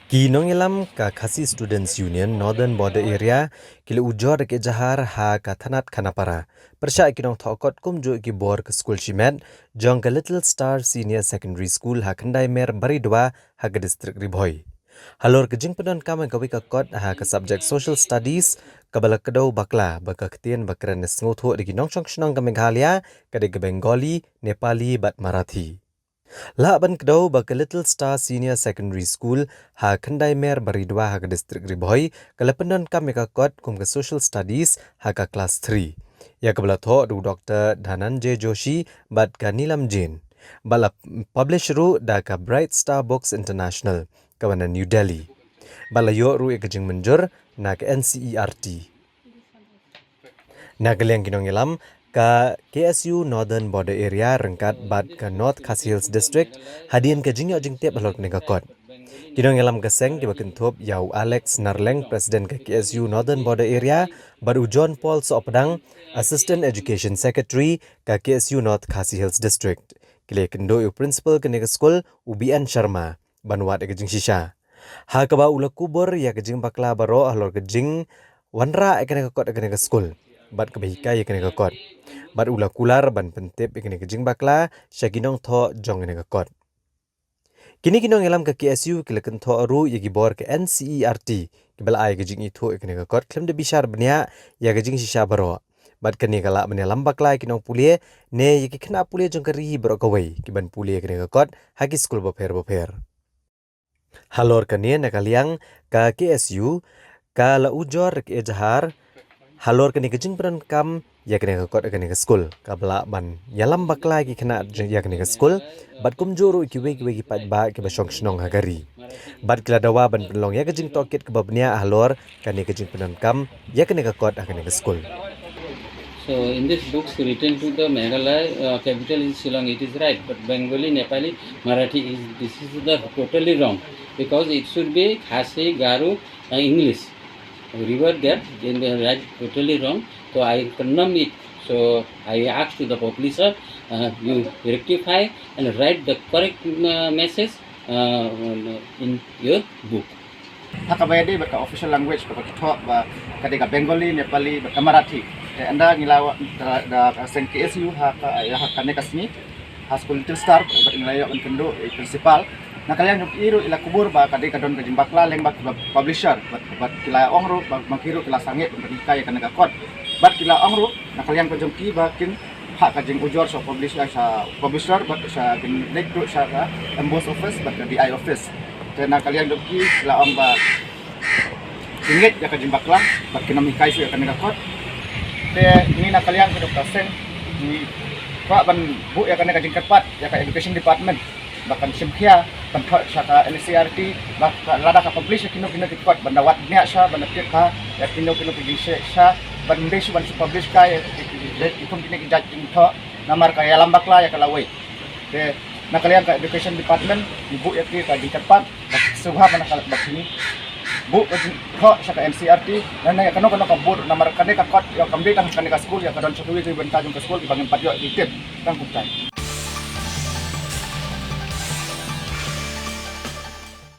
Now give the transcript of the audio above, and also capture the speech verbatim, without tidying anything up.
Ki nongïalam ka Khasi Students Union Northern Border Area ki la ujor da ka ejahar ha ka thanat Khanapara pyrshah ki nongthoh kot kumjuh ki bor ka skul shimet jong ka Little Star Senior Secondary School ha Khyndai Mer Baridua ha ka district Ri Bhoi. Halor ka jingpyndonkam ïa kawei ka kot ha ka subject Social Studies kaba la kdew bakla ba ka ktien ba kren ne sngewthuh da ki nongshong shnong ka Meghalaya ka dei ka Bengali, Nepali bad Marathi. Lah ban kdew ba ka Little Star Senior Secondary School ha Khyndai Mer Baridua ha ka district Ri Bhoi ka la pyndonkam ïa ka kot kum ka Social Studies ha ka class three, ïa kaba la thoh da u Doctor Dhananjay Joshi bad ka Neelam Jain. Bad la publish ruh da ka Bright Star Books International kaba na New Delhi. Bad la ïoh ruh ïa ka jingmynjur na ka N C E R T. Na ka liang ki nongïalam, ka K S U Northern Border Area ryngkat bad ka North Khasi Hills District hadien ka jingïoh jingtip halor kane ka kot. Ki nongïalam ka seng kiba kynthup ïa u Alex Narleng, President ka K S U Northern Border Area, bad u John Paul Sohpdang, Assistant Education Secretary ka K S U North Khasi Hills District, ki la ïakynduh ïa u Principal kane ka skul, u B N Sharma, ban wad ïa ka jingshisha. Ha kaba u la kubur ïa ka jingbakla baroh halor ka jingwanrah ïa kane ka kot ïa kane ka skul bad kaba hikai ïa kane ka kot. Bad u la kular ban pyntip ïa kane ka jingbakla sha ki nongthoh jong kane ka kot. Kine ki nongïalam ka K S U ki la kynthoh ruh ïa ki bor ka N C E R T kiba la ai ka jingithuh ïa kane ka kot khlem da bishar bniah ïa ka jingshisha baroh. Bad kane ka lah ban ïalam bakla ïa ki nongpule ne ïa ki khynnah pule jong ka ri baroh kawei kiban pule ïa kane ka kot ha ki skul bapher bapher. Halor kane na ka liang ka K S U ka la ujor ka ejahar halor kane ka jingpyndonkam ïa kane ka kot ïa kane ka skul kaba lah ban ïalam bakla ïa ki khynnah ïa kane ka skul bad kumjuh ruh kiwei kiwei ki paidbah kiba shong shnong ha ka ri. Bad ki la dawa ban pynlong ïa ka jingtohkit kaba bniah halor kane ka jingpyndonkam ïa kane ka kot ha kane ka skul. So in this books written to the Meghalaya uh, capital is Shillong, it is right, but Bengali, Nepali, Marathi is this is the totally wrong because it should be Khasi, Garo, uh, English. Revert that, then they write totally wrong. So I condemn it. So I ask to the publisher, uh, you rectify and write the correct uh, message uh, in your book. Ha kaba ïadei bad ka official language kaba ki thoh ba ka dei ka Bengali, Nepali bad ka Marathi. Te ynda ngi la da ka seng K S U ha ka ïa ha kane ka sngi ha skul Little Star bad ngi la ïoh ban kynduh i principal. Na ka liang jong ki ruh i la kubur ba ka dei ka don ka jingbakla lyngba ki publisher bad bad ki la ong ruh ba ki ruh ki la sangeh ban hikai ïa kane ka kot. Bad ki la ong ruh na ka liang ka jong ki ba kin ha ka jingujor sha publisher sha publisher bad sha kin leit ruh sha ka M B O S office bad ka D I office. Te na ka liang jong ki la ong ba ki ngeit ïa ka jingbakla bad kin ym hikai shuh ïa kane ka kot. Te ngi na ka liang ka dok ka seng ngi kwah ban buh ïa kane ka jingkyrpad ïa ka education department ba kan shim khia ban thoh sha ka N C E R T ba lada ka publish ïa kino kino ki kot ban da wad bniah sha ban da tip ha ïa kino kino ki jingshai sha ban ym dei shuh ban shu publish kai ïa ki kum kine ki jait jingthoh namar ka ïalam bakla ïa ka lawei. Te na ka liang ka education department ngi buh ïa ki ka jingkyrpad ba sngewbha ban ka ba kini buh ka jingthoh sha ka N C E R T na na ïa kano kano ka bor namar kane ka kot ïa kam dei tang kane ka skul ïa ka don sha kiwei kiwei bynta jong ka skul kiba ngim pat ïoh ki tip tang kumta.